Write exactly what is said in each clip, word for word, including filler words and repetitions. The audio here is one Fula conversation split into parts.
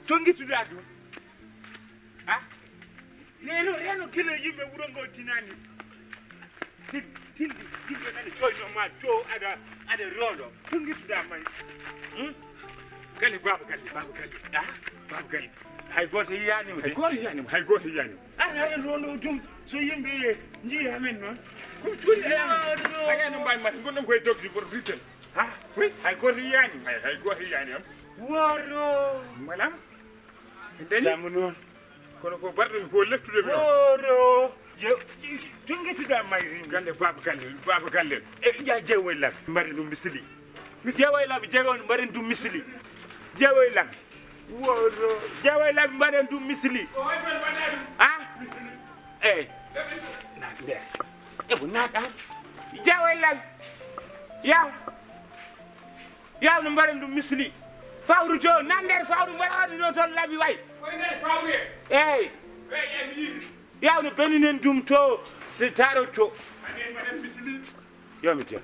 To ngittuɗaa ɗum? Ha? Neno, reno gila yimɓe wuro ngo tinani. Tin-, tindi, yimɓe nani coyno ma to aɗa, aɗa rondo. To ngittuɗaa may? Hmm? Galle, baaba galle, baaba galle. Ha? Baaba galle. Hay gooto yiyaani mo de. Hay gooto yiyaani mo, hay gooto yiyaani mo. An aɗa rondo ɗum, so yimɓe njii amen noon. Ko ɗum cuuɗi. Yo, no. Hay no mbawi mata, gonɗon koye dogdi boto ritten. Ha? Oui. Hay gooto yiyaani, hay, hay gooto yiyaani am. Woro. Voilà. En dañi? Jam noon. Kono ko barɗo mi ko lettude mi on. Woro. Je, je, to ngittuɗaa mayri? Galle baaba galle, baaba galle. E, ya jeewoy lam. Mbaɗen ɗum misili. Jeewoy lam, jeewoy, mbaɗen ɗum misili. Jeewoy lam. Woro. Jeewoy lam, mbaɗen ɗum misili. Ha? Eh. Naat nder. E ko naat an? Jeewoy lam. Yaw. Yaw no mbaɗen ɗum misili. Fawru to, nan nder fawru, mbaɗa ɗum ɗo toon laɓi way. Koye nder fawru he? Eey. Eey, eey, mi yiɗi. Yaw no beninen ɗum to, so taro to. Amin mbaɗen misili. Yo mi jeeya.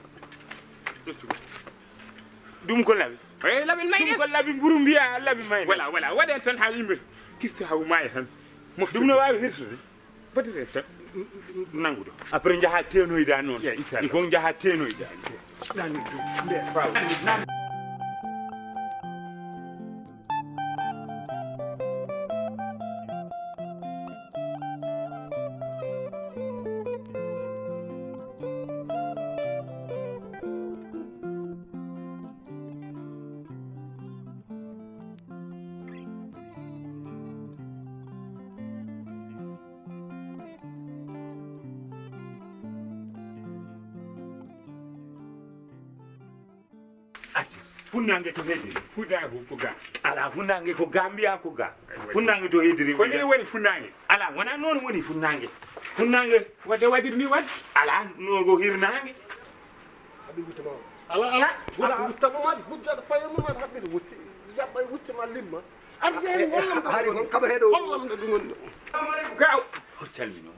Ɗum ko laɓi. Eey, laɓi may ɗum ko laɓi mburu mbiya laɓi may. Voilà, voilà. Waɗen tan haa yimɓe kirti haa maayi tan. Mofti. Ɗum no waawi hirsude. Baɗiree tan. Nannguɗo. Après njaha teenoyɗaa noon. Ya, inchallah. Il faut njaha teenoyɗaa. Nani ɗum. Nde faaw. Acca, funnaange to heediri. Fuɗaagu ko ga. Alaa, funnaange ko ga, mbiyaa ko ga. Funnaange to heediri. Ko ni woni funnaange? Alaa, wonaa noon woni funnaange. Funnaange. Wadde waɗiri ni wadde? Alaa, no ko hirnaange. Haɓi wutte ma o. Ala, ala. Wona wutte ma, wujjata paye mum, an haɓɓiɗo wutte. Jaɓɓa e wutte ma, limma. Arde en, eh, eh, wallam ɗo hari ɗum woni. Kon kaɓateɗo o. Wallam ɗo ɗum woni ɗo. Gaaw. Hol calmino.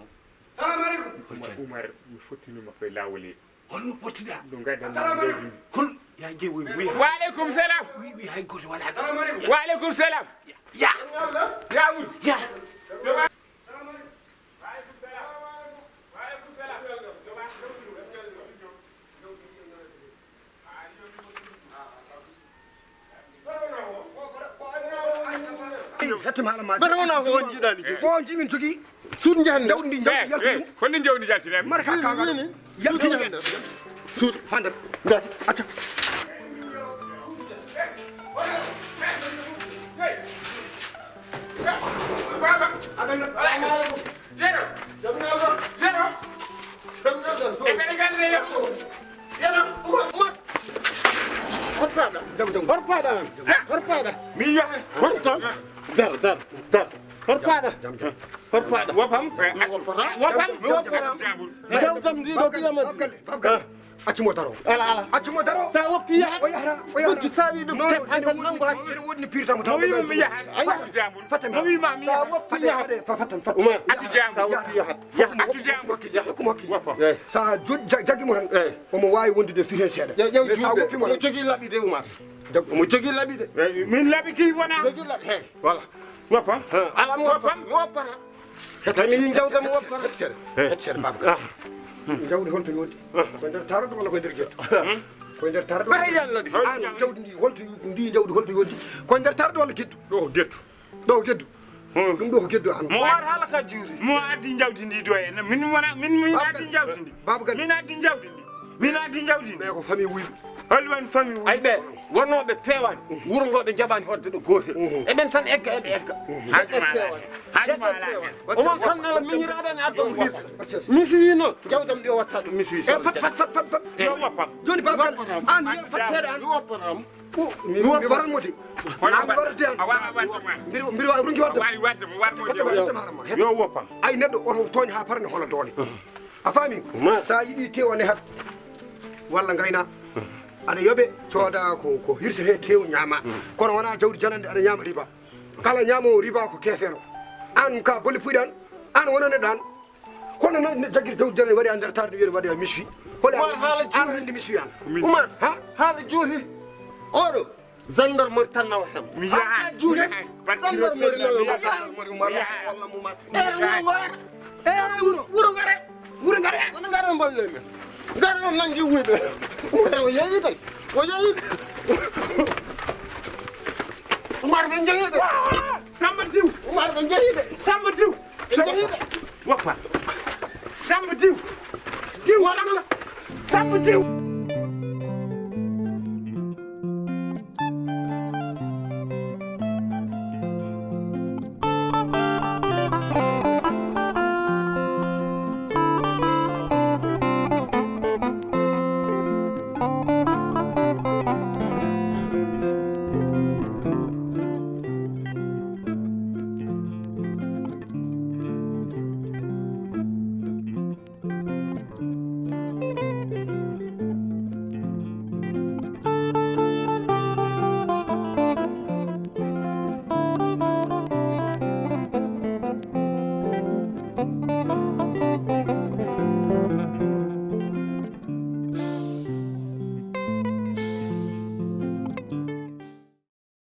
Salamu aleykum. Umar, Umar, mi fottinima koye laawol he. Holno pottiɗa? Ɗo gaddan. Assalamu aleykum. Hol, ya jeewoy, wi. Wa aleykum salam. Wi, wi, hay gooto waɗa. Assalamu aleykum. Wa aleykum salam. Ya. Ya. Ya. Hettima haala ma. Bara wona ko on jiɗani jogii. Ko on jimin jogii. Suudu njahan jawdi ndi, jawdi yaltini. Ko ndi jawdi jaltini. Marka kaga. Yaltini. Suudu fandat. Gati. Acca. Baba. Yero. Yero. Yero. E kadi gande yero. Yero. Umar, Umar. Hol paɗa? Jam, jam. Hol paɗa? Hol paɗa? Mi yaha. Hol tan? Dar, dar, dar. Hol paɗa? Jam, jam. Hol paɗa? Wopam. Wopam. Wopam. Jam, jam. Jawkam ndi ɗo kiyama. Fabgal, fabgal. Accu mo daro. Ala, ala. Accu mo daro. Sa woppi yahat. O yahata, o yahata. Kuccu sawi ɗum. Non, non, ene wodi, ene wodi ni pirta mo taw. Mo wiima mi yahat. Ay, accu jambul. Fatam. Mo wiima mi yahat. Sa woppi yahat. Fatam, fatam. Umar. Accu jambul. Sa woppi yahat. Yahat. Accu jambul. Hokku mo hakkille. Hokku mo hakkille. Woppa. Eh. Sa joj-, ja-, jaggi mo tan. Eh. Omo wawi wondude fihen seeɗa. Ƴeew, ƴeew. Mais sa woppi mo tan. Omo jogii laɓi de, Umar. Jag-, omo jogii laɓi de. Eh, min laɓi ki wona. Jogii laɓi. Hey, voilà. Woppa. Eh, ala mo woppa. Woppa. Mi woppata. Hetta mi jawta mo woppa. Hetta seeɗa. Eh. Hetta seeɗa, baba. Ah. Jawdi holto yonti? Ah. Ko nder tarodo walla ko nder getto? Hmm? Ko nder tarodo. Bara yalla di. An jawdi ndi holto ndi jawdi holto yonti? Ko nder tarodo walla getto? Ɗo ko getto. Ɗo ko geddu. Hmm. Ɗum ɗo ko geddu an. Mo war hala ka juuri. Mo addi jawdi ndi ɗo e. Min wona, min, min addi jawdi ndi. Baba Galle. Min addi jawdi ndi. Min addi jawdi ndi. Ɓe ko famille wuyɓe. Hol won famille wuyɓe? Ay ɓe, wonnooɓe peewani. Wuro ngo ɓe jaɓani hoɗde ɗo gootel. Mhm. Eɓen tan egga, eɓe egga. Mhm. Eɓen peewani. Haaji ma ala. Haaji ma ala. Omon tan nala miñiraaɗo en adda mo hirsa. Misi wi noon, jawdam ɗi o watta ɗum, misi wi. E fat, fat, fat, fat, fat. Yo woppam. Jooni Baba Galle, an yo fat seeɗa an. Yo woppam. Ko mi, mi waran mo de. An warde an. A wawa warde mo. Mbiɗa, mbiɗa wawi ronki warde. A wawi warde mo, war mo de. Hetto ma, hetto ma, hetto ma. Yo woppam. Ay neɗɗo oto tooñ ha parne hola doole. A faami? Ma. Sa yiɗi tew a nehat. Walla ngayna. Aɗa yoɓe, cooda ko, ko hirsete tew ñaama. Kono wona jawdi janande aɗa ñaama riba. Kala ñaamowo riba ko keefeero. An ka bolle puyɗan, an wonane ɗan. Kono noon, ne jaggira dow dene waɗi e nder taarde, wiyeede waɗi e miswi. Holi Umar, haala juuti. An hannde miswi an. Umar, ha? Haala juuti. Oɗo, Gendarmerie tan nawata mi. Mi yaha. Juuɗe. Gendarmerie nawata mi. Gendarmerie nawata mi. Walla mo mas. Eh, wuro ngare. Eh, wuro, wuro ngare. Wuro ngare. Wuro ngare mballe mi. Ngare on nangi wuyɓe. Ngare o yeeyi de. O yeeyi de. Umar ɓe jeeyi de. Samba diw. Umar ɓe jeeyi de. Samba diw. Ɓe jeeyi de. Woppa. Samba diw. Diw wala. Samba diw.